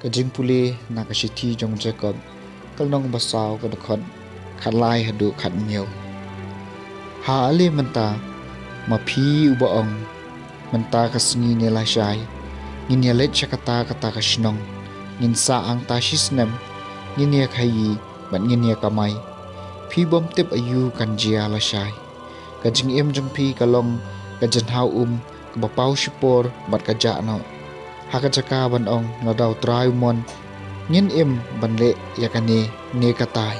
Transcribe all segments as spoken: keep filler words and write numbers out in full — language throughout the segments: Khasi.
Ka jingpule na ka shithi jong Jakob, ka lynnong ba saw, ka dkhot khatlai haduh khathynñiew. Ha ale mynta, ma phi uba ong, mynta ka sngi ne lashai, ngin ïa leit sha kata kata ka shnong, ngin sah hangta shi snem, ngin ïa khaïi bad ngin ïa kamai. Phi bym tip aïu kan jia lashai. Ka jingim jong phi ka long ka jinghaw um kaba paw shipor bad ka jah noh. Ha ka jaka ban ong, lada U Trai u mon, ngin im ban leh ïa kane ne katai,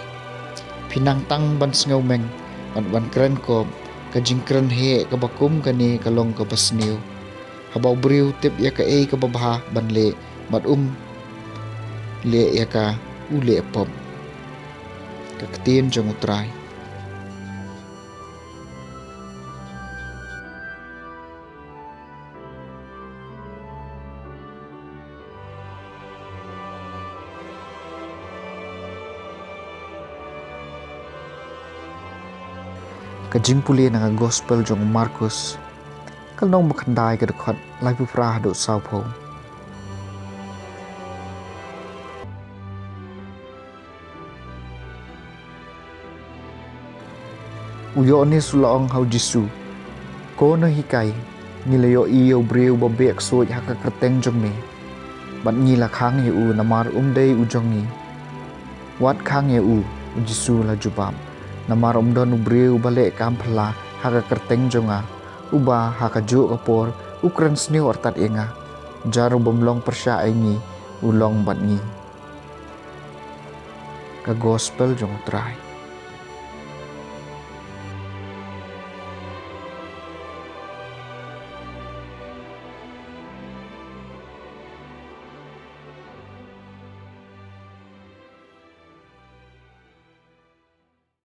phi nang tang ban sngewmeng bad ban kren kop. Ka jingkren heh kaba kum kane ka long kaba sniew. Haba u briew u tip ïa kaei kaba bha ban leh bad um leh ïa ka, u leh pop. Ka ktien jong U Trai. Ka jingpule na ka Gospel jong u Markus, ka lynnong ba khyndai, ka dkhot laiphew phra haduh sawphew. U Ïoannis u la ong ha U Jisu, Ko Nonghikai, ngi la ïohi ïa u briew ba beh ksuid ha ka kyrteng jong me, bad ngi la khang ïa u, namar um dei u jong ngi. Wat khang ïa u, U Jisu u la jubab, namar ym don u briew uba leh kam phylla ha ka kyrteng jong nga, uba ha kajuh ka por u kren sniew artat ïa nga. Jar u bym long pyrshah ïa ngi, u long bad ngi. Ka Gospel jong U Trai.